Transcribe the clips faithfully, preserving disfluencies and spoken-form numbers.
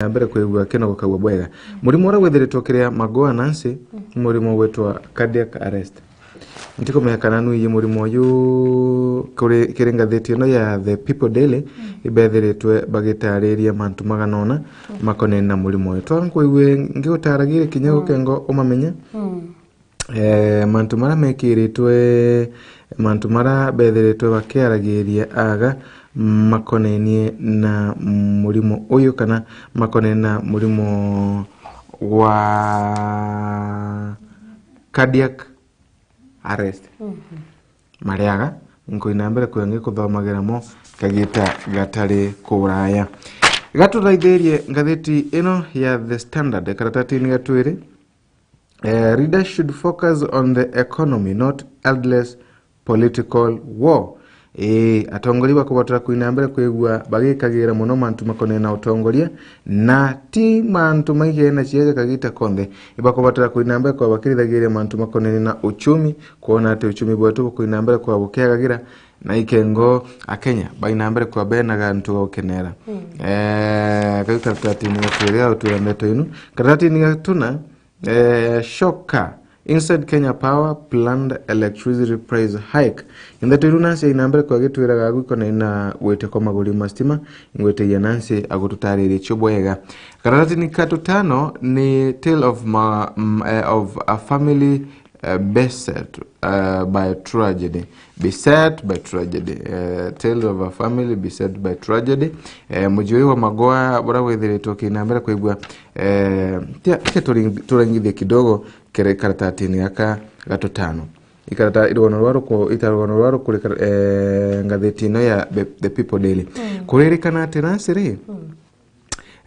na mbere kwigua kinogo kagua bwega. Murimo uria withiritwe kiria Magoha Nancy, ni murimo gwitwa cardiac arrest. Ntikumenya kana nwiye murimo uyu kuri, kiri ngathiti ino ya The People Daily, ibethiritwe bagitariria mantu magana ona makonene na murimo uyu. Twa nkwigue ngigutaragiire kinya gukengo umamenye. Eh, mantu maria mekiritwe, mantu maria bethiritwe bakiaragiria aga makonenie na murimo uyu, kana makonenie na murimo wa cardiac arrest. Mariaga, nkoina mbere kwia ngikuthomagira mo kagita gatari kuraya. Gaturaithirie ngathiti ino ya The Standard, karatatini gatwiri, eh, readers should focus on the economy, not endless political war. Ii, atongoria bakubatara kuina mbere kwigua bagikagira muno mantu makonene na utongoria, na ti mantu maigene ciaja kagita konthe. Ibakubatara kuina mbere kwa bakirithagiria mantu makonene na uchumi, kwona ati uchumi bwetu bukuina mbere kwa bukiagagira, na ikengo Akenya baina mbere kwa bena gantu ga gukenera. Eh, kau karatatini gatwiri au twira ndeto inu. Karatatini gatuna, eh, shocker. Inside Kenya Power, planned electricity price hike. Ndeto iru Nancy aina mbere kwa gitwiraga agu ikonene na gwite kwa maguri ma stima, ngwitiria Nancy agututaririe cio bwega. Karatatini ka tutano ni tale of ma, m, eh, of a family, eh, beset, eh, by tragedy. Beset by tragedy. Eh, tale of a family beset by tragedy. Eh, muji uyu wa Magoha buria withiritwe kina mbere kwigua, eh, tia, tia turing-, turengithie kidogo kere karatatini gaka ga tutano. Ikarata, irugano rwa ruku-, ita rugano rwa rukuri kar-, eh, ngathiti ino ya The, The People Daily. Kuririkana ati Nancy ri,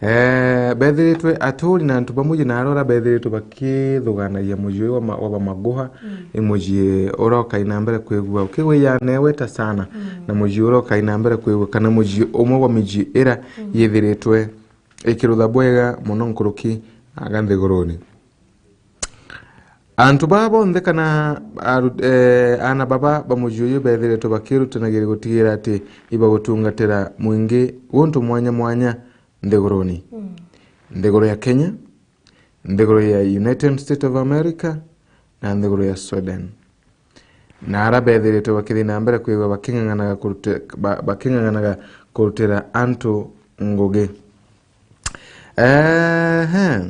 eh, bethiritwe aturi na antu bamwe na arora bethiritwe bakithuganagia muji uyu wa ma-, wa Bamaguha, ni muji uroka ina mbere kwigua ukigwiya newe ta sana, na muji uroka ina mbere kwigua kana muji umwe wa miji ira yithiritwe ikirutha bwega muno nkuruki aga nthiguruni. Antu baa bonthe kana aru-, eh, ana baba ba muji uyu bethiritwe bakirutanagiria gutigira ati ibagutungatira mwingi guntu mwanya mwanya nthiguruni. Nthiguru ya Kenya, nthiguru ya United States of America, na nthiguru ya Sweden. Na ara bethiritwe bakithi na mbere kwigua baking'ang'anaga kurute-, ba-, baking'ang'anaga kurutira antu ngugi. Ehe.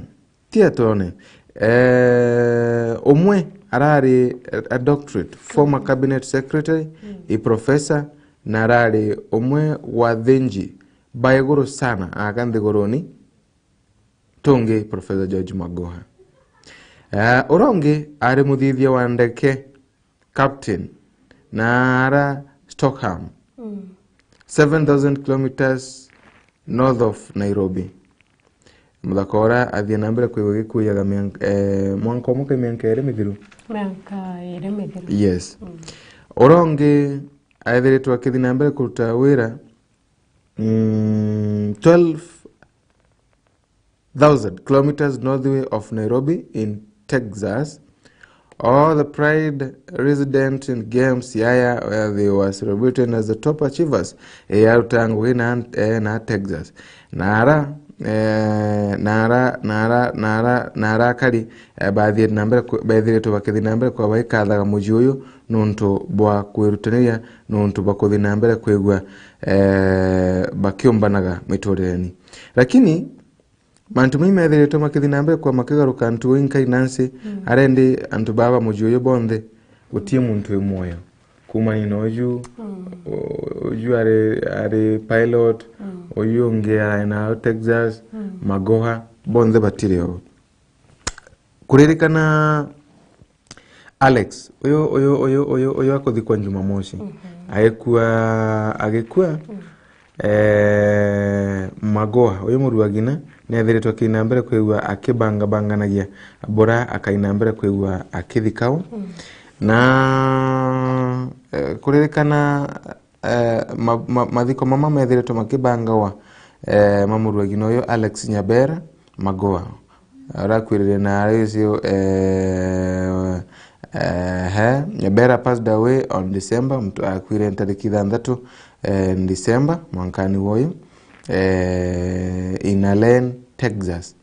Tia twone. Eh, umwe arari a doctorate, former cabinet secretary, i professor, na arari umwe wa athinji ba iguru sana aga nthiguruni, tungi Professor George Magoha. Eh, uria ungi ari muthithia wa ndeke, captain, na ara Stockholm, seven thousand kilometers north of Nairobi. Muthaka uria athie na mbere kwigua gikuyaga miank-, eh, mwanka umwe kai mianka iri mithiru. Mianka iri mithiru. Yes. Uria ungi aethiritwe akithi na mbere kuruta wira, mm, twelve thousand kilometers northway of Nairobi in Texas. All the Pride resident in Games Yaya, where they were celebrating as the top achievers. Eh, aruta ngugi na, eh, na Texas. Na ara, eh, na ara, na ara, na ara, na ara akari, eh, bathie na mbere ku-, bethiritwe bakithi na mbere kwa baikathaga muji uyu nuntu bwa kwirutaniria, nuntu bwa kuthi na mbere kwigua, eh, bakiumbanaga miturireni. Lakini, mantu mai methiritwe makithi na mbere kwa makigaruka antu ui nkai Nancy, arendi antu baa ba muji uyu bonthe, gutie muntu wi mwoyo. Kumania na uju, u-, uju ari, ari pilot, uju ungi ari na Texas, Magoha, bonthe batiri o. Kuririkana Alex, uyu, uyu, uyu, uyu, uyu akuthikwa Jumamosi. Agikua, agikua, eh, Magoha, uyu murwagina, niethiritwe akiina mbere kwigua akibangabanganagia bura akaina mbere kwigua akithikagwa. Na, eh, kuririkana eh, ma-, ma-, mathiko mama methiritwe makibangagwa, eh, ma murwagina uyu Alex Nyabera Magoha. Arakuirire na arisi, eh, eh, he, Nyabera passed away on December, mtu akuire ntariki ithanthatu, eh, December, mwankani woyu, eh, in a lane Texas,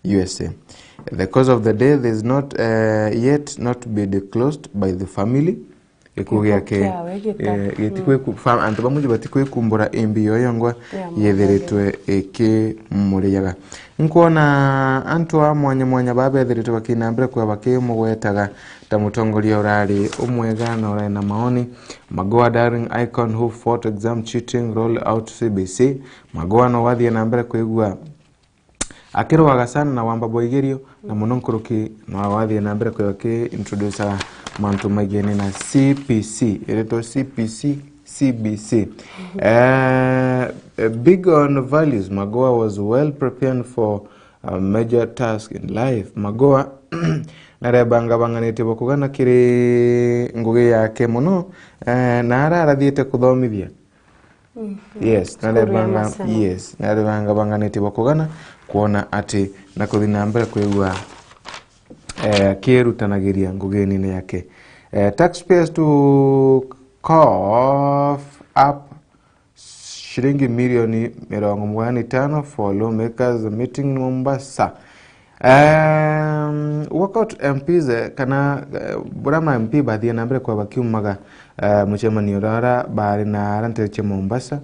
U S A. The cause of the death is not, eh, yet not be disclosed by the family. Gikuo giake, eh, gitikwikwu-, fa-, antu bamwe ju batikwikumbura imbi yo yongwa yethiritwe ikimuriaga. Nkwona antu a mwanya mwanya babethiritwe bakina mbere kwa bakimugwetaga ta mutongoria urari umwega na urari na maoni. Magoa, daring icon who fought exam cheating, roll out C B C. Magoa no wathie na mbere kwigua akirwaga sana na wamba bwa igerio, na muno nkuruki no wathie na mbere kwigua aki introduce mantu maigene na C P C, iretwa C P C, C B C. Eh, big on values, Magoa was well prepared for a major task in life. Magoa narebangabanganite bwa kugana kiri ngugi yake muno, eh, na ararathiite kuthomithia. Yes, narebanga, yes, narebangabanganite bwa kugana kwona ati na kuthi na mbere kwigua, eh, akirutanagiria nguginine yake. Eh, taxpayers to cough up shilingi milioni mirongo mugwanja na itano for lawmakers meeting Mombasa. Um, walkout M Ps, eh, kana, eh, bura ma M P bathie na mbere kwa bakiumaga, eh, mucemanio rara bari na ara ntere cia Mombasa,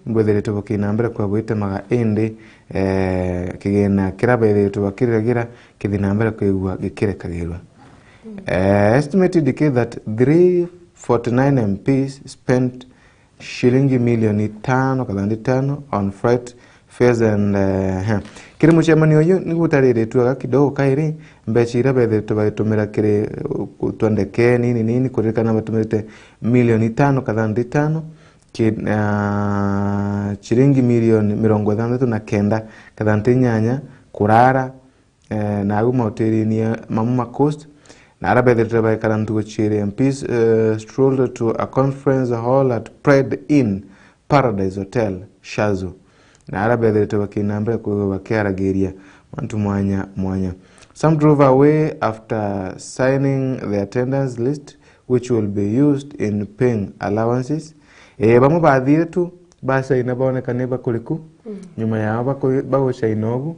mbwethiritwe bukina mbere kwa bwitemaga indi, eh, kigina kira bethiritwe bakiriragira kithi na mbere kwigua gikirekagirwa. Eh, estimated indicate that three forty-nine M Ps spent shilingi milioni tano kathandi tano on flight fares and, eh, kiri mucemanio uyu ni gutariritwe aga kidogo kairi mbeca iria bethiritwe bagitumira kiri, eh, gutwa ndeke nini nini, kuririkana batumirite milioni tano kathandi tano ki, ah, shilingi milioni mirongo ithanthatu na kenda kathandi inyanya kurara, eh, na au mahoteliini ya mamwe ma coast, na ara bethiritwe baikara ntugo ciiri. M Ps, eh, strolled to a conference hall at Pride Inn Paradise Hotel, Shazu, na ara bethiritwe bakina mbere kwigua bakiaragiria mantu mwanya mwanya. Some drove away after signing the attendance list, which will be used in paying allowances. Eh, bamwe bathire tu, bacaina baoneka ni bakuriku, nyuma yao baku-, bagucaina ubu,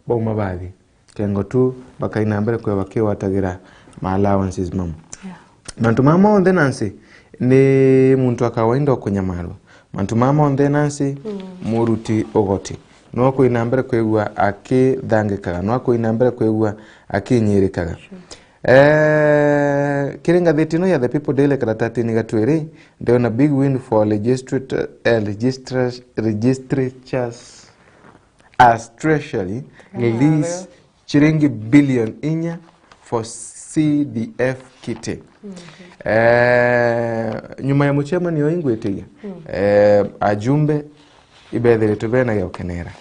bauma bathi. Kengo tu bakaina mbere kwigua bakiwatagira ma allowances mamwe. Yeah. Mantu mama monthe nansi ni muntu wa kawaida ukunyamarwa. Mantu mama monthe nansi, muruti ugoti no kuina mbere kwigua akithangikaga, no kuina mbere kwigua akinyirikaga. Sure. Eh, kiri ngathiti ino ya The People Daily karatatini ga twiri, ndona big win for legislate-, eh, legistra-, legislatures as Treasury release chiringi billion inya for C D F kiti. Eh, nyuma ya mucemanio ingwitigia, eh, ajumbe ibethiritwe bena giokenera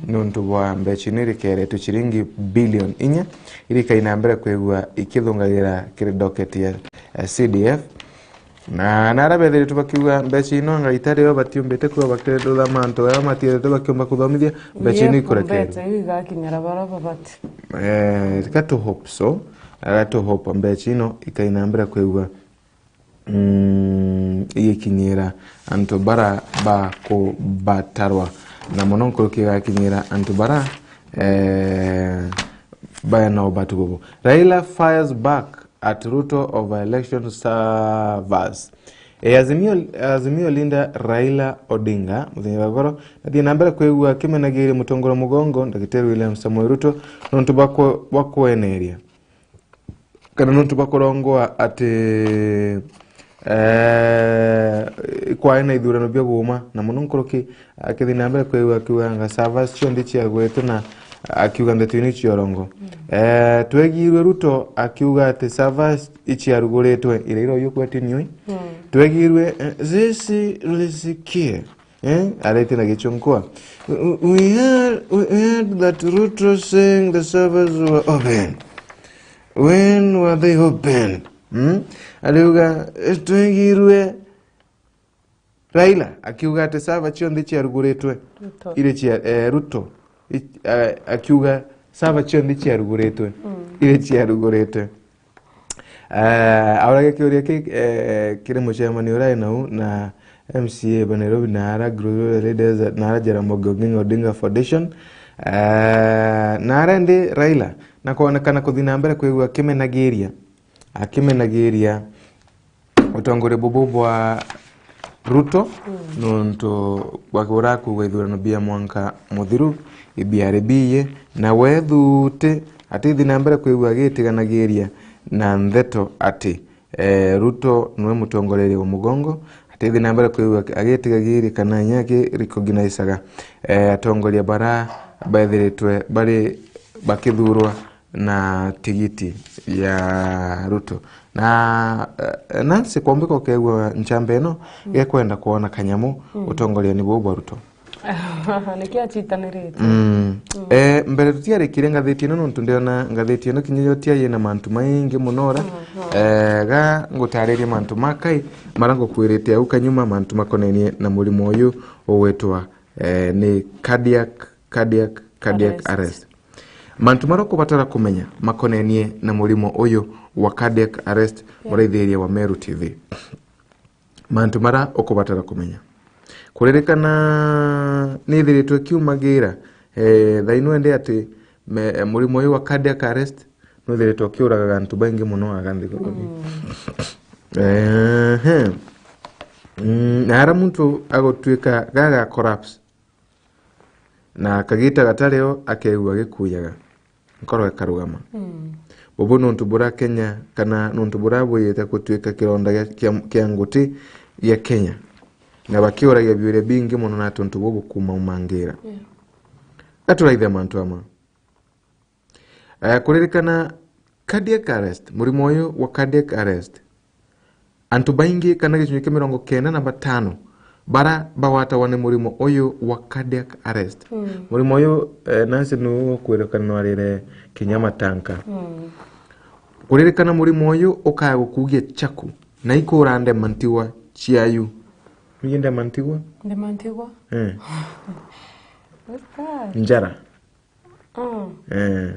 niuntu bwa mbeca ino irikeretwe chiringi billion inya irikaina mbere kwigua ikithungagira kiri docket ya, eh, C D F. Na nara bethiritwe bakiuga mbeca ino anga itari o batiumbite kuba bakirutha mantu aya matiethete bakiumba kuthomithia, mbeca ino ikurekerwa. Mbeca iu igakinyira bara babati. Eh, reka tu hope so. Reka tu hope mbeca ino ikaina mbere kwigua, mm, igikinyira antu bara bakubatarwa. Na mono nkuruki igakinyira antu bara, eh, baya na ubatu bubu. Raila fires back at Ruto over election servers. E, Azimio, Azimio leader Raila Odinga, muthenya wa goro, nathie na mbere kwigua akimenagiria mutongoria mugongo, Ndagitari William Samoei Ruto, nontu bwa ku-, bwa kweneria. Kana nontu bwa kurongoa ati, eh, kwari na ithurano bia guuma, na mono nkuruki akithi na mbere kwigua akiuganga servers cionthe ciaguritwe na akiuga ndeto ino cia urongo. Eh, twegirwe Ruto akiuga ati servers iciaruguritwe, iria iro yukwetini ui. Twegirwe, eh, sisi tulisikia. Eh, arete na gichunkua. We, we heard, we heard that Ruto saying the servers were open. When were they open? Hmm? Ariuga, eh, twegirwe Raila akiuga ati sava cionthe ciaruguritwe. Ruto. Iri cia, eh, Ruto. I-, eh, akiuga sava cionthe ciaruguritwe. Iri ciaruguritwe. Eh, auragia kiuria ki, eh, kiri mucemanio uria ari nau na M C A ba Nairobi na ara Gloria Leaders na ara Jaramogi Oginga Odinga Foundation. Eh, na aria ndi Raila, na kwonekana kuthi na mbere kwigua akimenagiria, akimenagiria utongoria bubu bwa Ruto, nontu bwa kuura kwigua ithurano bia mwanka muthiru ibiari biye, na we thuti atithi na mbere kwigua agitiganagiria na ntheto ati, eh, Ruto niwe mutongoreria wa mugongo, atithi na mbere kwigua agitigagiria kana inya aki-recognizaga, eh, atongoria bara bethiritwe bari bakithurwa na tigiti ya Ruto. Na, eh, Nancy, kwambika ukegua nchamba ino gekwenda kwona kanyamu utongoriani buu bwa Ruto. Niki achitanirite? Mm. Eh, mbere tutiarikire ngathiti ino, nontu ndiona ngathiti ino kinya yo tia yina mantu maingi muno ra. Eh, ga ngutaririe mantu makai mara ngukwirite au kanyuma, mantu makonenie na murimo uyu ugwitwa, eh, ni cardiac, cardiac, cardiac arrest. Mantu maria ukubatara kumenya makonenie na murimo uyu wa cardiac arrest, muraithiria wa Meru T V. Mantu maria ukubatara kumenya. Kuririkana nithiritwe kiumagira, eh, thaino ende ati me-, murimo uyu wa cardiac arrest nuthiritwe ukiuragaga antu baingi muno aga nthiguruni. Ehe. Mm, na ara muntu agutuika gaga collapse, na kagita gatario akeigua gikuyaga, nkoro ikarugama. Bubu nuntu bura Kenya, kana nuntu bura bwiyite gutuika kironda gia, kia, kia nguti gia Kenya, na bakiuragia biuria bingi muno na tuntu bubu kumaumangira. Gaturaithe mantu amwe. Eh, kuririkana cardiac arrest, murimo uyu wa cardiac arrest, antu baingi kana gicunji kia mirongo kenda na batano bara bagwatagwa ni murimo uyu wa cardiac arrest. Murimo uyu, eh, Nancy, ni ukwirikana nwarire kinya matanka. Kuririkana murimo uyu ukaya gukugia chaku na ikura ndema ntigwa ciayu. Nuye ndema ntigwa? Ndema ntigwa? Eh. What's that? Njara. Mm. Eh.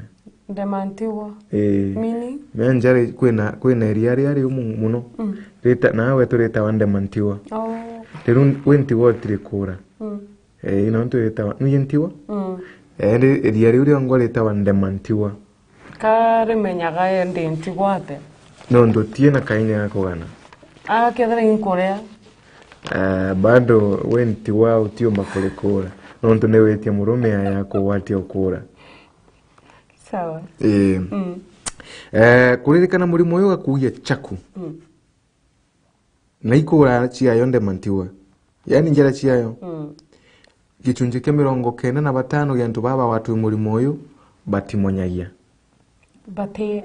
Ndema ntigwa. Eh. Meaning? Mea njara kwina, kwina iria ria riumu muno. Rita, na wetu ritawa ndema ntigwa. Oh. Riu wi ntigwa utiri kura. Eh, ino ntu ritawa, nuye ntigwa? Eh, ndi iria riu riongwa ritawa ndema ntigwa. Ka rimenyaga endi ntigwa atia? Nontu tie na kaini ga kugana. Akethira inkuria. Eh, bado we ntigwa utiumba kurikura. Nontu ni witie murume aya kugwatia ukura. Sawa. Ii. Mm. Eh, kuririkana murimo uyu ugakugia chaku. Mm. Na ikura ciayo ndema ntigwa. Yaani njara ciayo. Mm. Gicunji kia mirongo kenda na batano gia antu baba bagwatwe murimo uyu batimonyagia. Bati-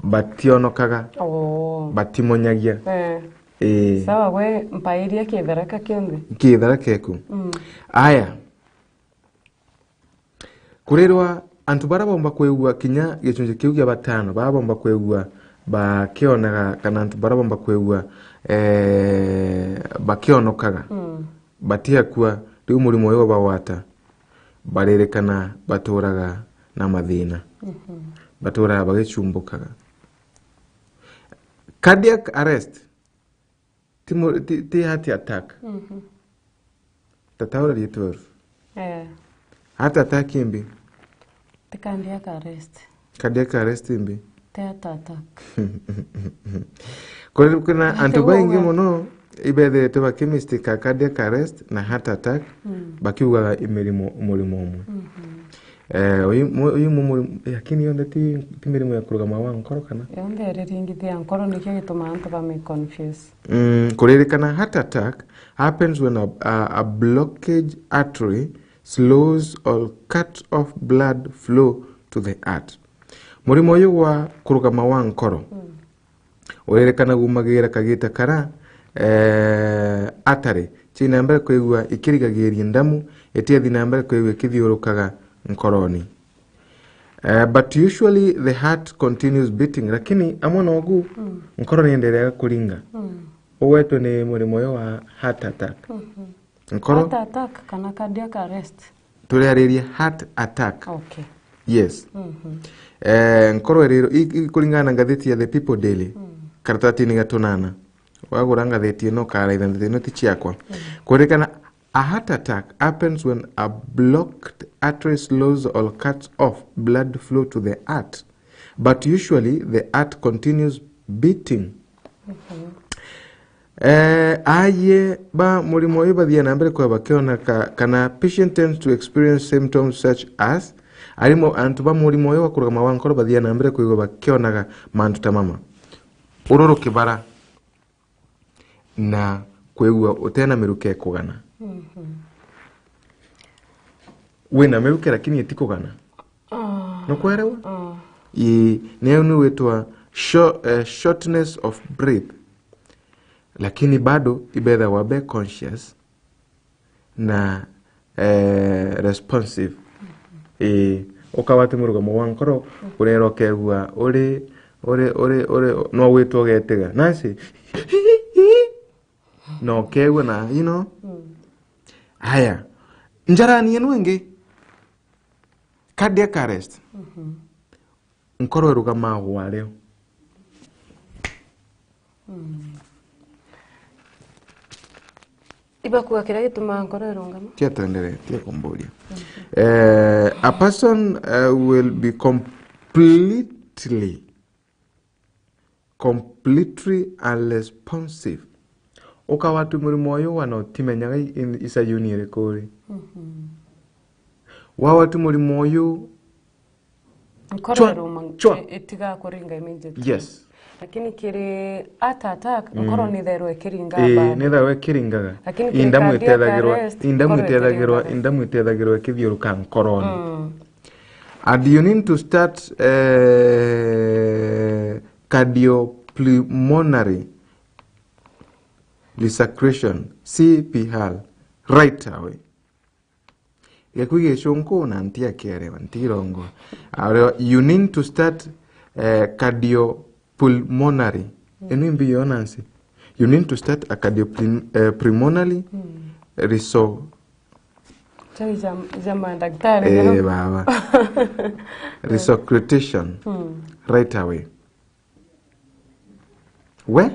Bationokaga. Oh. Batimonyagia. Eh. Ii. Sawa, we mpairia kitharaka kionthe. Kitharaka eku. Mm. Aya. Kurirwa antu bara bomba kwigua kinya gicunji kiu gia batano, bara bomba kwigua bakionaga, kana antu bara bomba kwigua, eh, bakionokaga, mm, batiakua, riu murimo uyu ubagwata, baririkana baturaga na mathina. Mhm. Baturaga bagicumbukaga. Cardiac arrest. Ti mu-, ti, ti heart attack. Mhm. Tata urarie twelve. Eh. Heart attack imbi? Ti cardiac arrest. Cardiac arrest imbi? Ti heart attack. Kuri, kuna antu baingi muno ibethirite bakimistake cardiac arrest na heart attack, mm, bakiugaga i mirimo, murimo umwe. Mhm. Eh, uyu mu-, uyu mu-, muri-, eh, lakini yonthe ti, ti mirimo ya kurugama wa nkoro kana? Yonthe iri ringi ti ya nkoro, nikio gitumaa antu bami confuse. Mm, kuririkana heart attack happens when a, a, a blockage artery slows or cut off blood flow to the heart. Murimo uyu wa kurugama wa nkoro, mm, uririkana gumagira kagita kara, eh, artery cii na mbere kwigua ikirigagiria ndamu itiathi na mbere kwigua ikithiurukaga nkoroni. Eh, but usually the heart continues beating, lakini amwe na ugu, mm, nkoro niendereaga kuringa. Mm. Ugwetwe ni murimo uyu wa heart attack. Mhm. Nkoro. Heart attack kana cardiac arrest? Turiariria heart attack. Okay. Yes. Mhm. Eh, nkoro iriro, i, i, kuringana na ngathiti ya The People Daily, mm, karatatini ga tunana. Wagura ngathiti ino, ukaraitha ngathiti ino ti ciakwa. Mm. Kuririkana A heart attack happens when a blocked artery slows or cuts off blood flow to the heart, but usually the heart continues beating. Eh, aye ba murimo uyu bathia na mbere kwa bakiona ka, kana patient tends to experience symptoms such as, arimo antu ba murimo uyu wa kurugama wa nkoro bathia na mbere kwigua bakionaga mantu ta mama. Ururu kibara na kwigua utena miruke kugana. Wina miruke lakini itikugana. Ah. Nukwerewa? Ah. Ii, niyo ni witwa sho-, eh, shortness of breath. Lakini bado ibethagwa be conscious na, eh, responsive. Ii, ukawati murugamo wa nkoro, urera ukegua uri, uri, uri, uri, no witwa ugetiga. Nasi, no ukegua na, you know? Aya, njarani enu ingi, cardiac arrest. Nkoro irugamaga gwa rio. Ibakuga kiria gitumaga nkoro irungama? Tia tuendelee, tia kumburia. Eh, a person, eh, will be completely, completely unresponsive. Ukawatwi murimo uyu wana utimenyaga i-, i-, isa yuni iriku ri. Wawatwi murimo uyu, nkoro chwa, iruma, chwa, i-, itigakuringa immediately. Yes. Lakini kiri heart attack, nkoro nithairwa ikiringa. Ii, bado nithairwa ikiringaga. Lakini kiri indamu cardiac itethagirwa, arrest, indamu nkoro itethagirwa, itiringaga. Indamu itethagirwa ikithiuruka nkoroni. And you need to start, eh, cardiopulmonary resuscitation, C P R, right away. Gikui gicunku na ntiakiarewa, ntirongo. Areo, you need to start, eh, cardiopulmonary. Inu imbi yo nansi. You need to start a cardiopulmonary reso-, Chai cha, cha madaktari, eh, no? Baba. Resuscitation. Right away. We?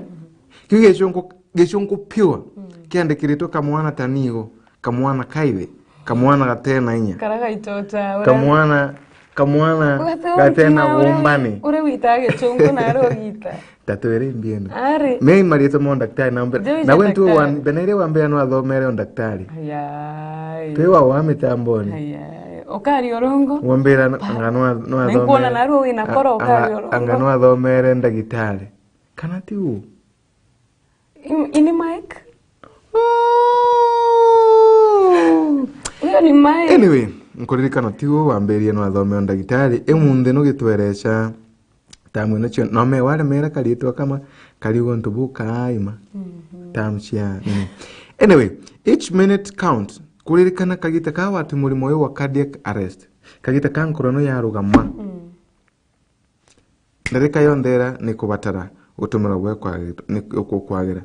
Kiu gicunku, gicunku pure. Kiandikiritwe kamwana ta nigo, kamwana kaithi, kamwana gatena inya. Kara gaitota, uria kamwana, kamwana gatena gumbani. Uri wita gicunku na ari ugita. Tatu iri mbiene. Ari. Me marietwe mo ndaktari na mbere. Na we ntu wa mbere ire wa mbere no athomere o ndaktari. Ayai. Twi wa wa mitamboni. Ayai. Ukari urungu. Wambira anga no athomere. Nikuona na ruo wina koro ukari urungu. Anga no athomere ndagitari. Kana ti u? Ini Mike? Uyo ni Mike. Anyway, nkuririkana ti u wambirie no athome o ndagitari. Imunthi nugitwereca tamu ino cio. No me waremera karitwa kama kari guntu bukaima. Tamu cia. Anyway, each minute count. Kuririkana kagita ka wati murimo uyu wa cardiac arrest. Kagita ka nkoro no yarugama. Ndarika yonthe ira ni kubatara gutumirwa gwe kwagi-, ni ku-, kwagira.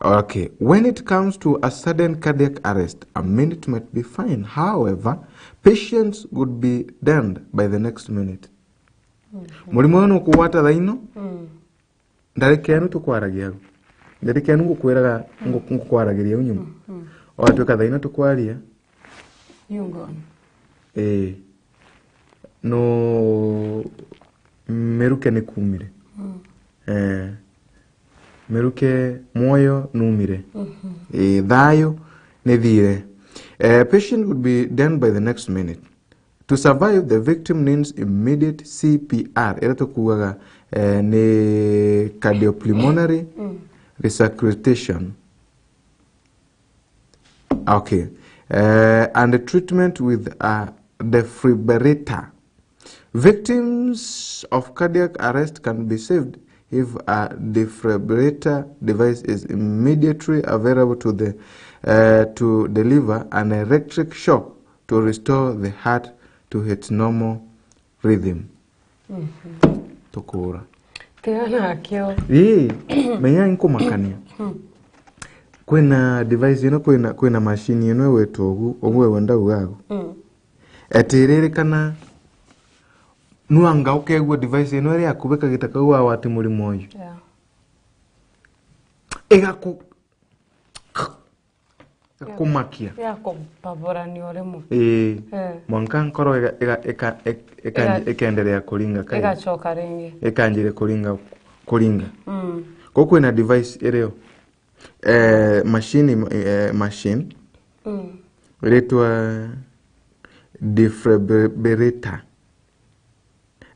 Okay. When it comes to a sudden cardiac arrest, a minute might be fine. However, patients would be dead by the next minute. Murimo uyu nukugwata thaino, ndarika ino tukwaragia au. Ndarika ino ngukwiraga, ngu-, ngukwaragiria au nyuma. Watuika thaino tukwaria, Yungoni. Ii. No miruke ni kumire. Eh. Miruke mwoyo numire. Ii, thayo ni thire. Eh, patient would be dead by the next minute. To survive, the victim needs immediate C P R. Ira tukugaga, eh, ni cardiopulmonary resuscitation. Okay. Uh, and the treatment with a defibrillator. Victims of cardiac arrest can be saved if a defibrillator device is immediately available to the, uh, to deliver an electric shock to restore the heart to its normal rhythm. Tukura. Kiria nakio. Ii, menya nkumakania. Kwina device ino, kwina, kwina machine ino igwitwo ugu, ugu wewe ndaugagu. Etiririkana nwanga ukegua device ino iria yakubika gita kau wawati murimo uyu. Yeah. Igaku kumakia. Ya kubaborania o rimwe. Ii. Eh. Mwanka nkoro iga- iga- ika- ik- ikanji- Iga- ikenderea kuringa kairi. Igacoka ringi. Ikanjire kuringa kuringa. Mm. Kwa kwina device irio, eh, machine im- eh, machine Mm. iritwa defibrillator.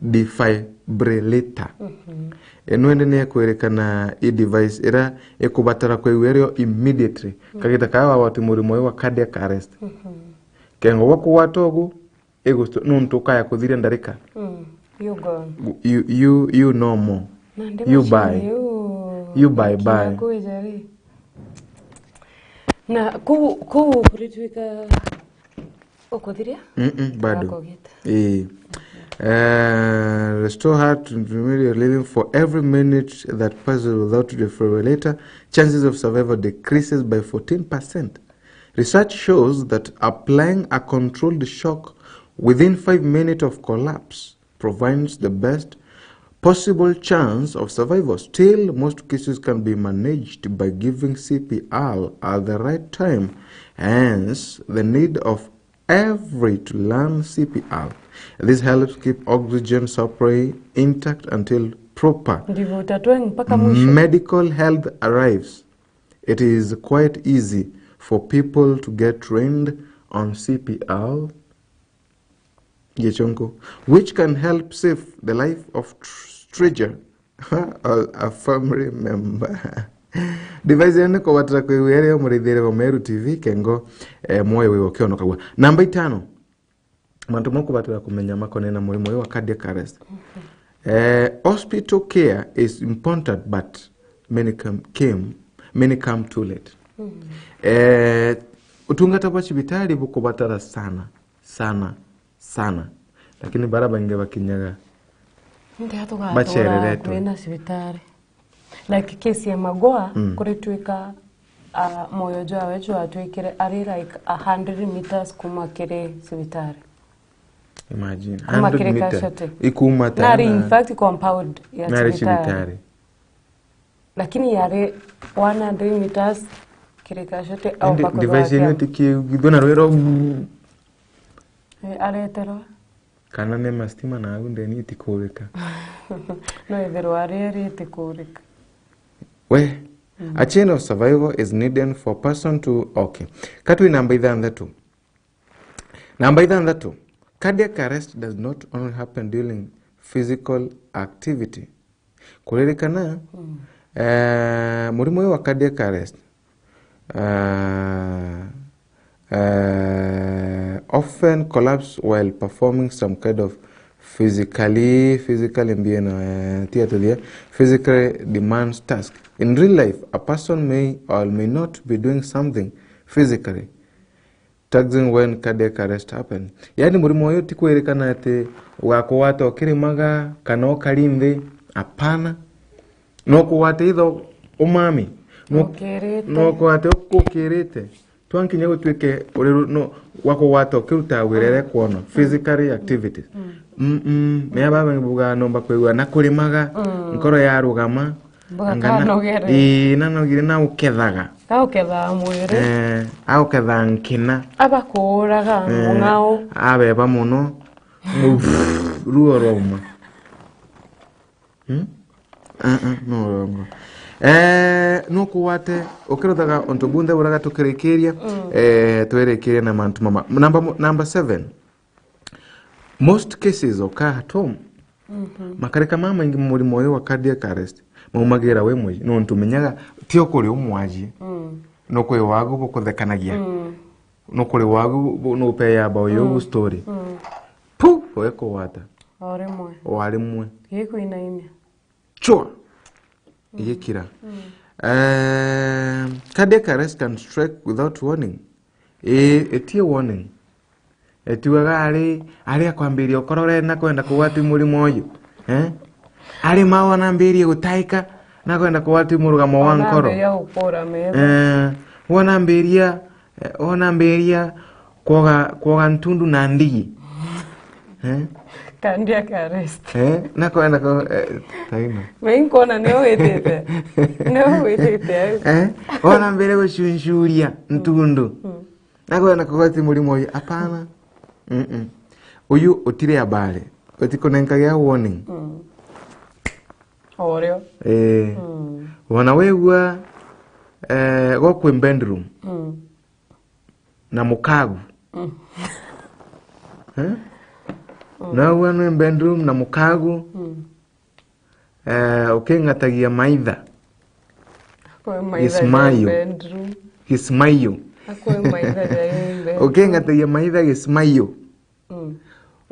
Defibrillator. Ino indi ni ikwirikana i device ira ikubatara kwigua irio immediately. Kagita kaa wagwati murimo uyu wa cardiac arrest. Kengo gwa kugwata ugu, igustu- nuntu ukaya kuthiria ndarika. Mm. You gone. You, you, you no more. Na ndi You machine buy. Yu, You buy, buy. Nakuija ri. Na kuu kuu kuritwika ukuthiria? Mm-mm, bado. Akugita. Eh. Uh, restore heart to immediate living. For every minute that passes without defibrillator, chances of survival decreases by fourteen percent. Research shows that applying a controlled shock within five minutes of collapse provides the best possible chance of survival. Still, most cases can be managed by giving C P R at the right time, hence the need of every to learn C P R. This helps keep oxygen supply intact until proper Ndivuta tweng mpaka mwisho. Medical health arrives. It is quite easy for people to get trained on C P R, Gichunku, which can help save the life of tr- stranger or a family member. Device ino ni kubatara kwigua irio murithiire wa Meru T V kengo, eh, mwoyo wiwe ukionokagua. Namba itano. Mantu mau kubatira kumenya makonene na murimo uyu wa cardiac arrest. Eh, hospital care is important, but many come, came, many come too late. Eh, utungata bwa cibitari bukubatara sana, sana, sana. Lakini bara baingi bakinyaga Ndia tugatura bacereretwe. Kwina cibitari. Like case ya Magoa, mm, kuritwika, ah, moyo jwawe jwatwikire ari like a hundred meters kuma kiri cibitari. Imagine, kuma kiri casualty. Ikuma ta nari, in fact, compound ya nari cibitari. Cibitari. Lakini yari one hundred meters kiri casualty au indi bako device ino tikiu githona rwero. Eh, areterwa. Kana ni mastima na au ndeni itikurika. No ithirwa ari eri itikurika. We, mm, a chain of survival is needed for a person to, okay. Katwi namba ithanthatu. Namba ithanthatu. Cardiac arrest does not only happen during physical activity. Kuririkana, mm, eh, murimo uyu wa cardiac arrest, eh, eh, often collapse while performing some kind of physically, physically mbio na, eh, tia tuthie, physically demands task. In real life, a person may or may not be doing something physically taxing when cardiac arrest happens. Yaani murimo uyu ti kwirikana ati ugakugwata ukirimaga kana ukari nthi, apana. No kugwata itho umami. No, ukirite, no kugwata ukirite. Twankinya gutwike uri ru- no, gwa kugwata ukirutaga wira iria kwona, physically activities. Mm, mm, ni aba bangi buga nomba kwigua na kurimaga, mm, nkoro ya rugama. Mbuga kanogere. Ii, nanogire na ukethaga. Ka ukethaa mwiri. Eh, aukethaa nkina. Aba kuuraga, eh, mung'ao. Abeba muno. Ruo rwauma. Hmm? Ah, ah, no urongo. Eh, no kugwate, ukiruthaga untu bunthe buraga tukirikiria, mm, eh, twirikiria na mantu mama. Namba mu- namba seven. Most cases occur at home. Mhm. Makarika mamaingi murimo uyu wa cardiac arrest maumagira we mwi, nontu menyaga ti o kuri umwajie. Mm. No kwi wagu bukuthekanagia. Mm. No kuri wagu bu- no upeya aba uyu, mm, story. Mm. Pu, we kugwata. O rimwe. O rimwe. Gikwinaimia. Chua. Igikira. Mm. Eh, cardiac arrest can strike without warning. Ii, itie warning. Etiugaga ari, ari akwambiria ukorore na kwenda kugwati murimo uyu. Eh? Ari ma wona ambirie gutaika na kwenda kugwati murugamo wa nkoro. Ona ambiria gukura metho. Eh, wona ambiria, eh, wona ambiria kwoga, kwoga ntundu na ndigi. Eh? Cardiac arrest. Eh? Nako, nako, eh, taino. Mainkona nio witite. Nio witite au. Eh? Ona mbere gucuncuria ntundu. Nako, nako gwati murimo uyu. Hapana. Mm-mm. Uyu utire habari. Utikunenkagia warning. Oreo. Eh. Wona wigua, eh, gokwi bedroom. Na mukagu. Eh? Nawe nwi bedroom na mukagu. Eh, uking'atagia maitha. Kwe Gisimayo. Bedroom. Gisimayo. Akwe maitha ja bedroom. Uking'atagia maitha gisimayo.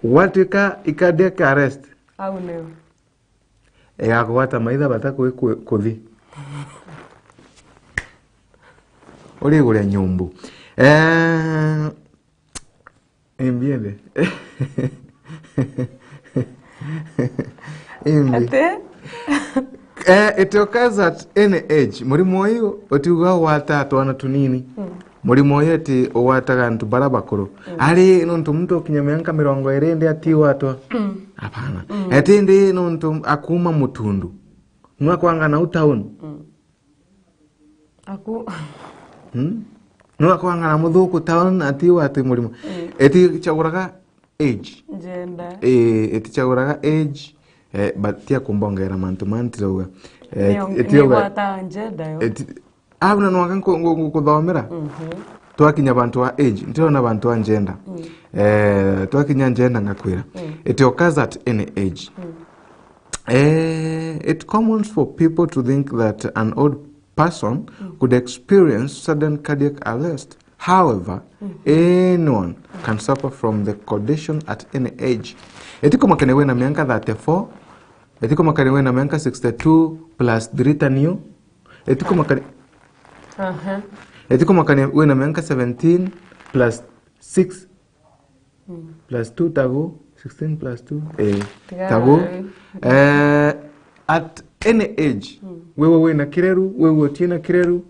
Gwatuika i cardiac arrest. Au nio. Igakugwata maitha bata kwi ku- kuthi. Uriguria nyumbu. Eh, imbi ende. Imbi. Ati? Eh, it occurs at any age. Murimo uyu utiuga gwata twana tunini. Murimo uyu ati ugwataga antu bara bakuru. Ari nontu muntu ukinya mianka mirongo iri ndi atiwatwa? Hapana. Ati ndi nontu akuma mutundu. Nwa kwangana u town. Aku. Hmm? Nwa kwangana muthuku town atiwatwi murimo. Eti chaguraga age. Gender. Eh, eti chaguraga age. Eh, but tia kumbongera mantu mantirauga. Eh, Nio- eti auga- nigwata gender yo. eti- Au na nwaka nku- nku- nku- kuthomera. Twakinya bantu wa age, ntirona bantu wa gender. Eh, twakinya gender ngakwira. It occurs at any age. Eh, it common for people to think that an old person could experience sudden cardiac arrest. However, anyone can suffer from the condition at any age. Etikumakania wina mianka thirty-four, etikumakania wina mianka sixty-two plus three tanio, etikumakania Aha. etikumakania wina mianka seventeen plus six plus two tagu, sixteen plus two, eh, Tiga tagu. nawe. Eh, at any age, wewe wina kireru, wewe utina kireru,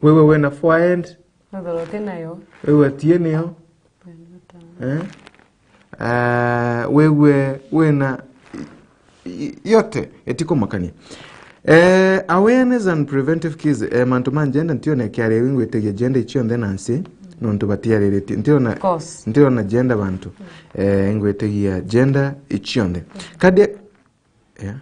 wewe wina forehead, Nothoro uti nayo. wewe utie niyo, eh? Eh, wewe wina i- i- yote, etikumakania. Eh, awareness and preventive keys, eh, mantu ma gender ntio na kiarewi ngwitigia gender icionthe na nsi, nontu batiariritie. Ntio na, Course. ntio na gender bantu. Eh, ngwitigia gender icionthe. Kadi, yeah.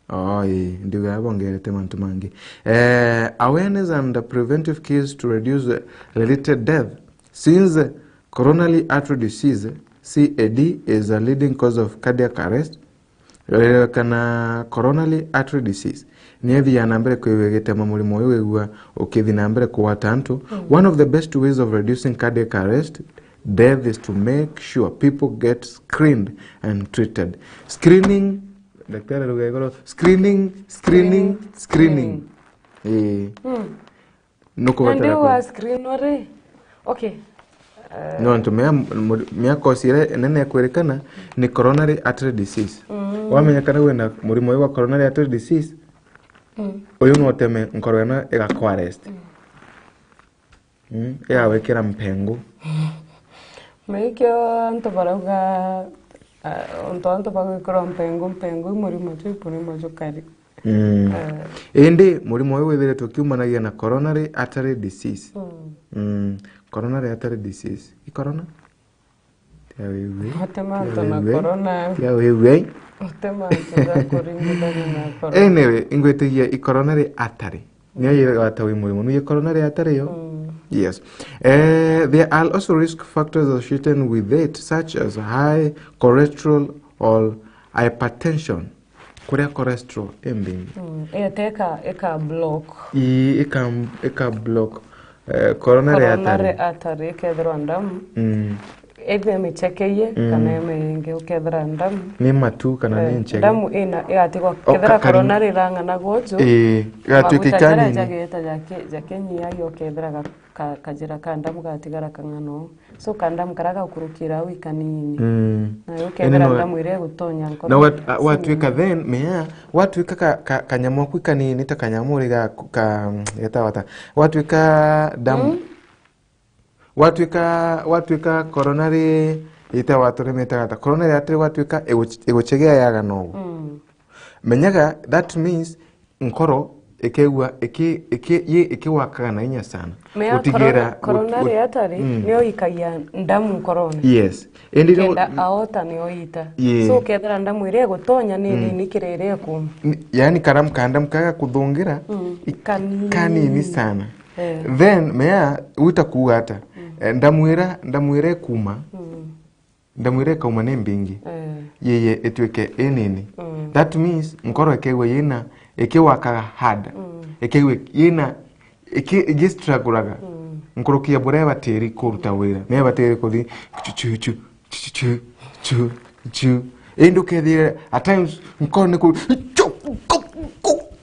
Oh, ii, ndiuga bongerete mantu mangi. Eh, awareness and preventive keys to reduce related death. Since coronary artery disease, C A D, is a leading cause of cardiac arrest, eh, kana coronary artery disease, ni ithiaga na mbere kwigua igitema murimo uyu wigua ukithi na mbere kugwata antu. One of the best ways of reducing cardiac arrest death is to make sure people get screened and treated. Screening, daktari arauga igoro, screening, screening, screening. Ii. Nandi Nukubatara wa ku- screen uri? Okay. No, ntu mea, mea cause iria nene ikwirikana ni coronary artery disease. Wamenya kana wina murimo uyu wa coronary artery disease, uyu no uteme nkoro ino igakwa arrest. Mm, igagwikira mpengu. Naikio antu barauga, ah, untu antu bagwikirwa mpengu, mpengu i murimo jwi murimo jukari. Mm. Eh. Indi murimo uyu withiritwe ukiumanagia na coronary artery disease. Mm. Mm. Coronary artery disease. I corona? Tia wigue. Utemanto na corona. Tia wigue. Utemanto ja kuringithania na corona. Anyway, ingwitigia i coronary artery. Niyo yigwata wi murimo. Nuye coronary artery yo? Mm. Yes. Eh, there are also risk factors associated with it, such as high cholesterol or hypertension. Kuria cholesterol imbingi. Mm. Ete ika, ika block. I, ika, ika block. Eh, coronary artery. Coronary artery ikethirwa ndamu. Mm. Either imichekeie, mm, kana ime ingi ukethira ndamu. Ni matu kana ni, eh, ncheke? Ndamu ina igatigwa, o, kethira ka-, kari-, coronary irang'ana gwoju. Ii, igatuika maguta jaria ikanini. Jageta jake, jakenyia yo kethira ga-, ka-, kajira ka ndamu gatigara kang'ana uu. So ka ndamu karia gakurukira au ikanini. Mm. Nayo indi ukethira no ndamu iria igutonya nkoro. Na wat-, a, watwika then, mea, watwika ka, ka, kanyamu aku ikanini ta kanyamu uri ga, ka, getawa ata? Watwika ndamu. Mm. Watwika, watwika coronary, Ite watu ni metaga ta corona ria atiri gwatuika iguch-, iguchegea yaga nogu. Mm. Menyaga, that means nkoro ikegua iki-, iki-, yi-, ikiwakaga na inya sana. Mea Gutigira corona, corona ut-, ut-, ria atari mm. nio ikagia ndamu nkorone. Yes. Indi no Kenda aorta nio ita. Yeah. So, ukethira ndamu iria igutonya ni Mm. nini kiri iria ikuma. Ni-, yani karamu ka ndamu kaga kuthungira Mm. i-, Kanini. kanini sana. Eh. Then, mea, wita kuuga ata? Mm. Eh, ndamu ira, ndamu ira ikuma, Mm. ndamu ira ikauma ni mbingi. Eh. Yeye ituike inini. Mm. That means, nkoro ikegua yina, ikiwakaga hard. Mm. Ikegua yina, iki-, igistrugulaga. Mm. Nkuruki ya buria batiri kuruta wira. Ni batiri kuthi chu, chu, chu, chu, chu, chu, chu. Indi ukethira, at times, nkoro ni ku-, chu, ku, ku,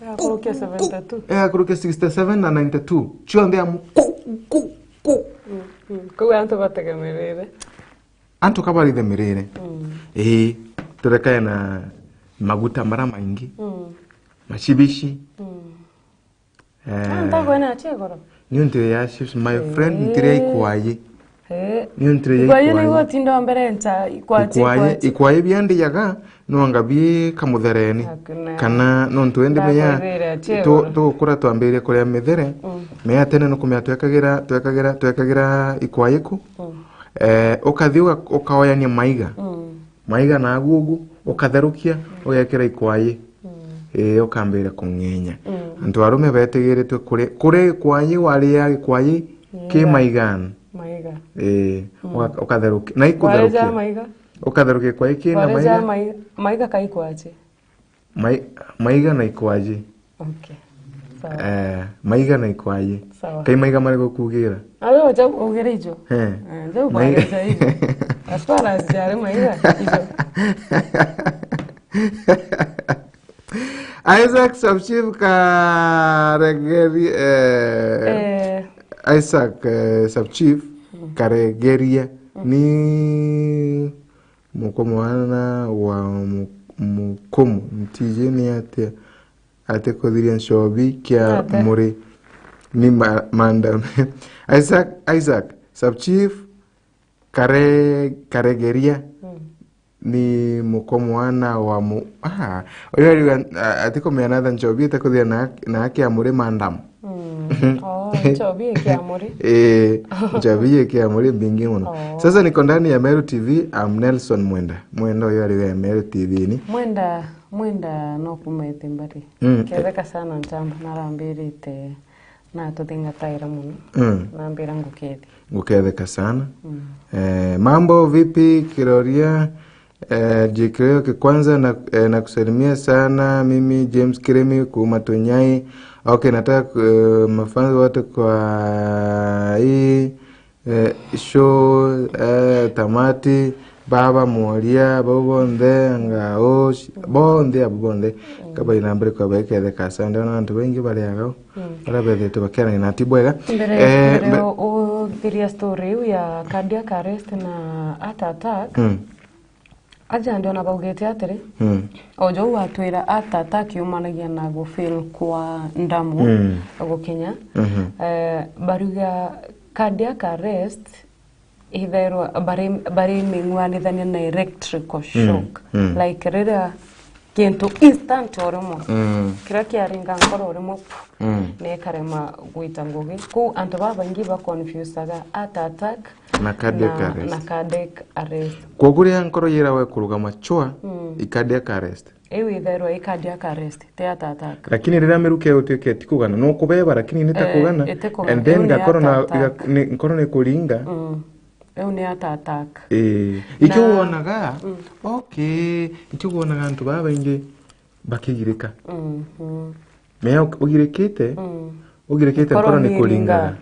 Yakurukia seventy-two. Eh, yakurukia sixty-seven na ninety-two. Cionthe amu, ku, ku, ku. Mm, mm. Kuu antu bategemerere. Antu ka barithemerere. Mm. Ii, turekae na maguta mara maingi. Mm. Machibishi. Mm. Eh. Ah, ntakwena achie goro. Niuntu ya chips, my friend, Eh. ntiria ikwayi. Eh. Niuntu ya Ikwayi ikwayi. niguo tinda mbere ncha, ikwachi, Ikwayi, ikwachi. ikwayi biandiaga, nwanga bi kamuthereni. Hakuna. Kana nontu indi mea, Ndakwirire achie tu-, goro. tugukura twambirie kuria mithere, Mm. mea tene nukumea twekagira, twekagira, twekagira ikwayi ku. Mm. Eh, ukathi uga-, ukaoyania maiga. Mm. Maiga nagu ugu, ukatherukia, ugekira ikwayi. Mm. Ii, ukambira kung'enya. Mm. Antu arume betigiritwe kuri, kuri ikwayi, waria ikwayi ki Maiga. maigani. Maiga. Ii, Mm. uga-, ukatherukia. Na Kwaria ja ikutherukia. maiga. Ukatherukia ikwayi kina Kwaria ja maiga. mai-, maiga kaikwachi. Mai-, maiga na ikwaji. Okay. Sawa. Eh, maiga na ikwaji. Sawa. Kai maiga mariku kugira? Awe wacha kugira ijo. Eh. Eh, ndio Mai- kugira ijo. As far as jare maiga ijo. Isaac Sub-Chief Karegeri, eh, Eh. Isaac, eh, Sub-Chief Mm. Karegeria Mm. ni Mukomwana wa mu-, mukumu, ntiji ni atia atikuthiria nchobi kia Ate. muri ni ma-, mandam. Isaac, Isaac, Sub-Chief, Kare-, Karegeria, Mm. ni mukomwana wa mu-, ah, uyu ariuga, a-, atikumenya natha nchobi itikuthiria na, na kia muri mandam. Mm. Oh, nchobi ikia muri. Eh, nchobi ikia muri mbingi muno. Oh. Sasa niko ndani ya Meru T V, I'm Nelson Mwenda. Mwenda uyu ari we Meru T V ni. Mwenda, Mwenda no kuma Ithibari. Mm. Ketheka sana ntamba, narambirite na tuthingataira muno. Mm. Nambira ngukethia. Nguketheka sana. Mm. Eh, mambo vipi, Kiroria? Eh, J K O, okay, kwanza na, eh, nakusalimia sana. Mimi James Kiremi kuuma Tunyai. Okay, nataka, eh, mafans wote kwa hii, eh, show, eh, tamati, baba Mworia, bau bonthe, ngao, sh-, bonthe, abo bonthe, kabaina mbere kwa baiketheka sana. Ndiona antu baingi bari agao, Mm. baria bethite bakiarania na ti bwega. Mbere, Eh, mbere mbe- o-, uthiria story iu ya cardiac arrest na heart attack, Mm. Aja ndiona baugite atiri, Mm. o jou watwira heart attack yumanagia na gufeel kwa ndamu Mm. gukinya. Mhm. Eh, baruga cardiac arrest ithairwa bari, bari ming'uanithania na electrical Mm. shock. Mm. Like riria kintu instant o rimwe. Mm. Kiria kiaringa nkoro o rimwe, Mm. na ikarema gwita ngugi. Kuu antu babaingi ba confusaga heart attack Na cardiac na, arrest. na cardiac arrest. Kwoguo riria nkoro yirawa ikurugama chwa, Mm. i cardiac arrest. Iu ithairwa i cardiac arrest, ti heart attack. Lakini riria miruka iyo utuike itikugana, no kubeba, lakini ni ta Eh, kugana, itikugana. And then Iu ni ngakorwo na, heart attack. iga-, ni, nkoro ni kuringa. Mm. Iu ni heart attack. Eh, ikio Na wonaga, Mm. okay, ikio wonaga antu babaingi bakigirika. Mhm. Mea ugirikite, Mm. ugirikite Nkoro nkoro ni ni kuringaga. iringaga.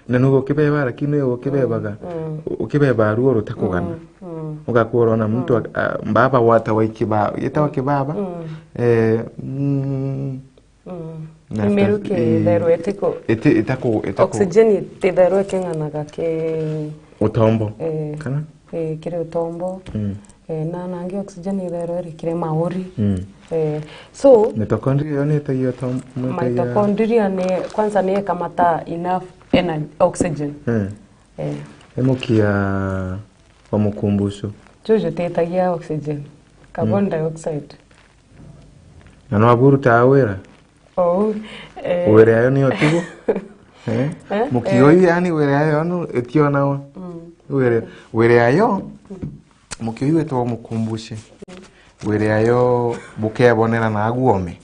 Na nuga ukibeba, lakini nuga ukibebaga. Mm, mm. U-, ukibeba ruo rutakugana. Mm, mm. Ugakorwo na muntu Mm. a-, a-, mbaba wata wa ikiba-, yetawa kibaba. Mm. Eh, mm. Mm. Na Imiruki ita-, i-, itherwe itiko-, iti-, itaku-, itaku- oxygen itherwe iking'anaga ki- Utombo. Eh, Kana? eh, kiri utombo. Mm. Eh, na nangi oxygen itherwe iri kiri mauri. Mm. Eh, so, Mitochondria yo ni itagia utom-, ni itagia Mitochondria ni, kwanza ni ikamata enough energy, oxygen. Mm. Eh. Imukia wa mukumbucu. Juju titagia oxygen, carbon dioxide. Na no abu urutaga wira? Ou, eh. Wira yayo ni utugu. Eh? Eh? Mukio Eh. yu yani wira yayo nu itionagwa. Mm. Wira, wira yayo, mukio yu witagwa mukumbuci. Wira yayo bukebonera na aguome.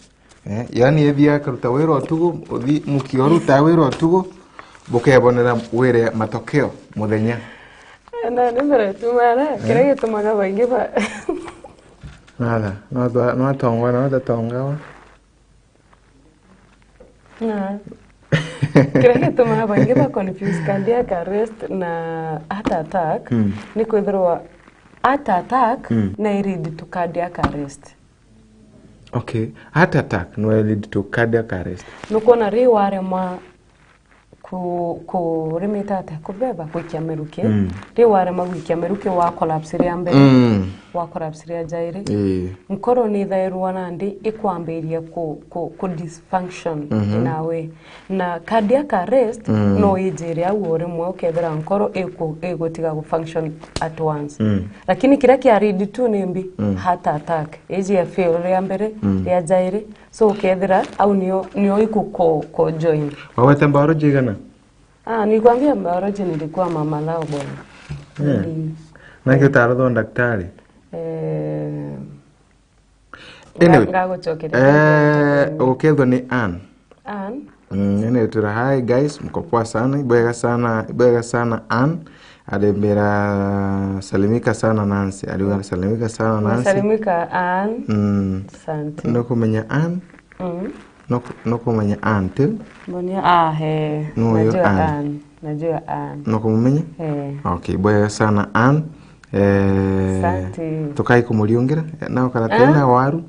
Eh, yani ethia akaruta wira utugu, uthi mukio uruta wira utugu, bukebonera wira matokeo muthenya. Na ni mbere tumara, kiria gitumaga baingi ba- Natha, no twa-, no atongwa, no tatongawa. Na. Kiria gitumaga baingi ba confuse cardiac arrest na heart attack, Mm. ni kwithirwa heart attack Mm. na i lead to cardiac arrest. Okay. Heart attack no lead to cardiac arrest. Nukwona ri warema ku-, kurimita atia kubeba gwikia miruki? Mm. Ri warema gwikia miruki wa collapse ria mbere, Mm. wa collapse ria jairi. Ii. Nkoro ni ithairwa nandi ikwambiria ku-, ku-, ku dysfunction Mhm. in a way. Na cardiac arrest Mm. no ijire au o rimwe ukethira nkoro iku-, igutiga gu function at once. Mm. Lakini kiria kia lead to ni mbi, Mm. heart attack. Iji ya fail ria mbere, Mm. ria jairi. So ukethira au nio, nio iku ko, ko join. Wawete biology igana? Ah, nilikwambia biology nilikuwa mama lao bwana. Eh. Nili- Nake utarothwa daktari? Eh, Anyway, nga-, ngagucokeria eh, kidogo. Ugukethwa ni Ann. Ann? Mm, nene twira, "Hi guys, mko poa sana, ibwega sana, ibwega sana Ann." Arembera, "Salimika sana Nancy." Ariuga, "Salimika sana Nancy." Salimika Ann. Mm. Asante. Nukumenya Ann? Mm. Nuku-, nukumenya Ann, ti? Mbonia, ah, he. Nuyo Najua Ann. Ann. Najua Ann. Nukumumenya? Eh. Okay, bwega sana Ann. Eh, Asante. Tukai kumuriungira. Na ukara Ah? tena waru?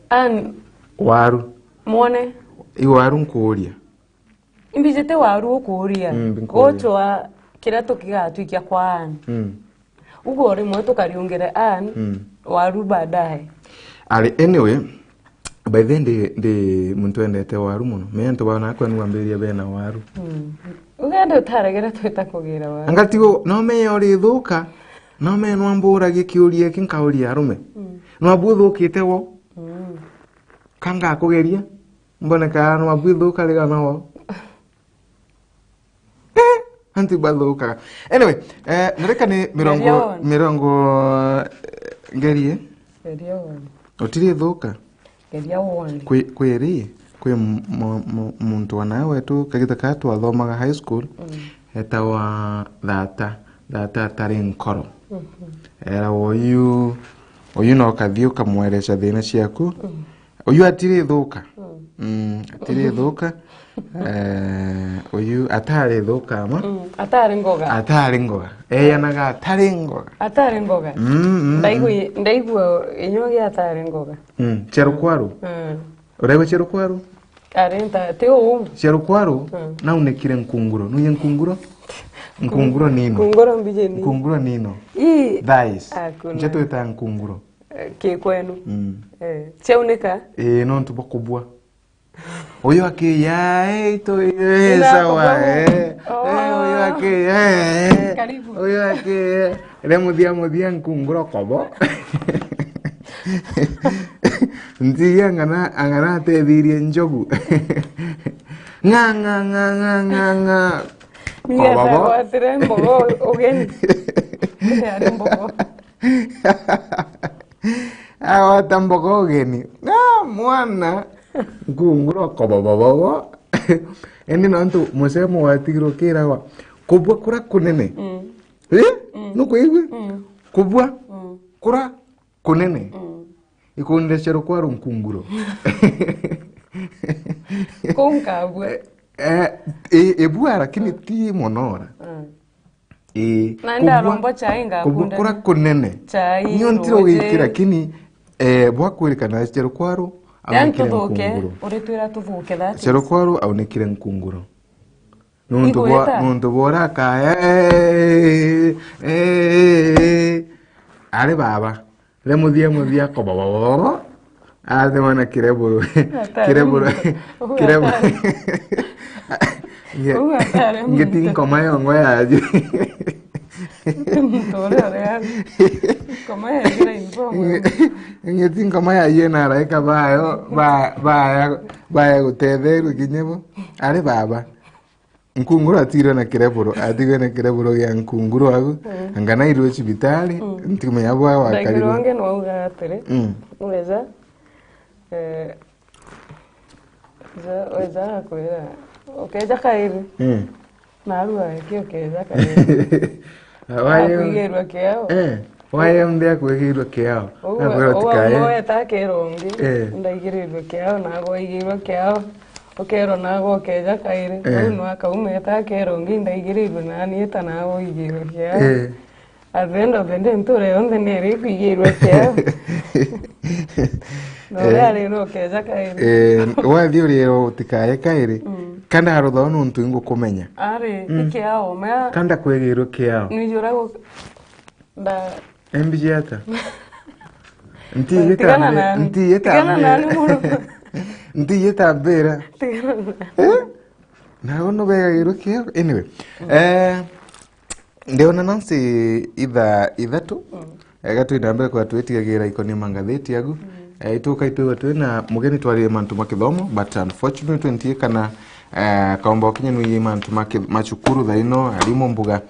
Ann. Waru. Mwone. I waru nkuuria. Imbijite waru ukuuria. Mm, mbinkuuria. Gucwa kiria tukigatwikia kwa Ann. Mm. Uguo rimwe tukariungire Ann, Mm. waru baadaye. Ari, anyway, by the way, ndi, ndi muntu wendete waru muno. Me antu bana kwenu wambiria bena waru. Mm. Ugende utaregere twita kugira waru. Anga tigo, no me urithuka, no me nwamburagia kiuria iki nkauria arume. Mm. Nwabu uthukite wo? Mm. Ka ngakugeria, mbone ka nwabu ithuka rigana wo. Eh, anti bathukaga. Anyway, eh, nareka ni mirongo, Geria one. Mirongo, eh, ngerie. Geria one. Utiri thuka. Geria one. Kwi, kwi ri, kwi mu-, mu-, mu-, muntu wa nawe wetu, kagita ka twathomaga high school, Mm. etawa Thata, Thata atari nkoro. Mhm. Era uyu, uyu no kathi ukamwereca thina ciaku. Mm. Uyu atiri thuka. Mm. Mm, atiri thuka. Eh, uyu atari thuka ma? Mm, atari ngoga. Atari ngoga. Eyanaga atari ngoga. Atari ngoga. Mm, mm, mm. Ndaigua, ndaigua inyuo gia atari ngoga. Mm, cia rukwaru? Mm. Uraigua cia rukwaru? Ari nta, ti uu. Cia rukwaru, Mm. naunekire nkunguro. Nuye nkunguro? Nkunguro nino. Nkunguro mbije ni. Nkunguro nino. Ii. Thighs. Hakuna. Nche twita nkunguro. Eh, ki kwenu. Mm. Eh, ciaunika? Ii, nontu bwa kubua. Uyu akiya, eh, itu, eh, Ina sawa, kubua. Eh. Oh. Eh, uyu akiya, eh. Karibu. Uyu akiya. Ria muthia muthia nkunguro kobo. Ntigia ng'ana, ang'ana atethirie njogu. Ng'a, ng'a, ng'a, ng'a, ng'a, ng'a. Niye Kobobo. Atagwatire mbogo ugeni. Ari mbogo. Agwata mbogo ugeni. Ng'a, mwana. Nkunguro kobobobobo. Indi nontu musemo watigirwo kiragwa. Kubua kura kunene. Mm. Eh? Mm. Nukwigua? Mm. Kubua Mm. kura kunene. Mm. Ikundire cia rukwaru nkunguro. Kuu nkabua. Eh, eh, i-, ibua lakini ti monora. Mm. Ii, na kubua, ndaromba chai ngakunda kubua kura kunene. Chai, nio ntiro ruuji. Giki lakini, eh, bwa kwirikana cia rukwaru, yani aunekire tuthuke, nkunguro. Uritwira tuthuke, that is. Cia rukwaru aunekire nkunguro. Nuntu bwa, Ingwita? Nuntu bwa uria akaya, eh, eh, eh, eh, ari baba. Ria muthia muthia kobobobobo. Athimana kireburu. Atari kireburu. Muntu. Kireburu. Ugu atari. Ugu atari muntu. Ngiti nkoma yongo yaji. Muntu uria uria ari. Ngoma ya gira inform. Ing'eti ngoma ya yena araika bayo, ba-, baya, baya gutetherwe kinya bo. Ari baba. Nkunguru atigirwe na kireburo, atigirwe na kireburo gia nkunguru agu. Mm. Anga nairwe cibitari, mm, ntikumenya bwa wakarire. Ndagirwa ange nwauga atiri. Mm. Weza, eh, weza, weza akwira, ukeja kairi. Mm. Narua eki ukeja kairi. Wayo. Akwigirwa kiao. Eh. Wayo nthi akwigirwa kiao. Uwe, nakwira uwe utikaye. Umwe weta akera ungi, eh, ndaigirirwe kiao, nago waigirwa kiao, ukerwa nago ukeja kairi. Eh. Riu no akauma eta akera ungi, ndaigirirwe nani eta nago waigirwa kiao. Eh. At the end of the day, ntura yonthe neri kwigirwa kiao. Na uria, eh, ari no ukeja kairi. Eh, wathi urira utikaye kairi. Mm. Kanda harutha nuntu ingukumenya. Ari, mm, ikiao, mea. Kanda kwigirwa kiao. Nijura gu-, nda- Embiji ata? Nti yeta tigana mbe-, nani. Nti yeta tigana mbe-, nani muno. Nti yeta mbira. Tigana nani. Eh? Nago no begagirwe kiao. Anyway. Mm. Eh, ndiona Nancy itha-, ithatu. Mm. Ega twina mbere kwa twitigagira ikoni mangatheti agu. Mm. Eh, ituka itwigwa twina mugeni twarire mantu ma kithomo, but unfortunately twentie kana eh, kaomba ukinya nwiye mantu ma ki-, ma cukuru thaino, arimu mbuga,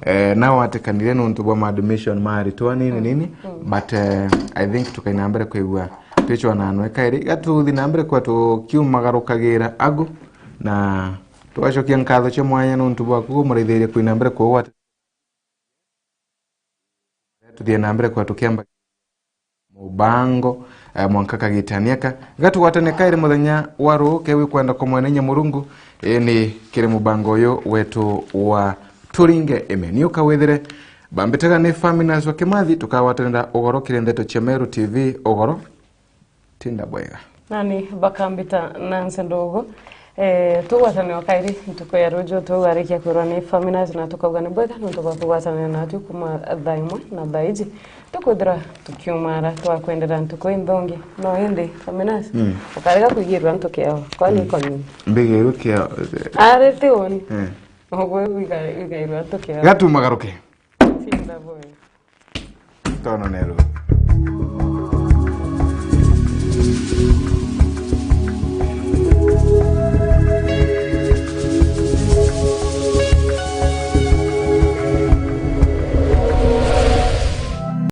eh, nao atekanire nontu bwa ma admission ma aritwa nini, mm, nini, mm, but, eh, I think tukaina mbere kwigua twicwa na anwe kairi, gatuthi na mbere kwa tukiumagarukagira agu, na tugacokia nkatho cia mwanya nontu bwaku kumuraithiria kwina mbere kugwata. Tuthie na mbere kwa tukiamba mubango, eh, mwanka kagitania ka. Gatugwatane kairi muthenya wa ruu, ke wikwenda kumwenenya Murungu, ii ni kiri mubango uyu wetu wa Turinge Ime. Ni ukawithire bambitaga ni Faminas wa Kimathi, tukagwatanira ugoro kiri ndeto cia Meru T V ugoro. Tinda bwega. Nani bakambita Nancy Ndugu. Eh, tugwatanira kairi ntuku ya ruju, tugarikia kwirwa ni Faminas na tukauga ni bwega nontu bwa kugwatanira natwi kuma thaa imwe na thaa iji. Tukwithirwa tukiumara, twakwendera ntuku inthongi. No indi, Faminas, mm, ukarega kwigirwa antu kiao. Kwani, mm, iko nini? Mbigirwe kiao. Ari ti uni. Eh. Ugwe wiga-, wigairwa antu kiao. Gatumagaruke. Tinda bwega. Tono nero.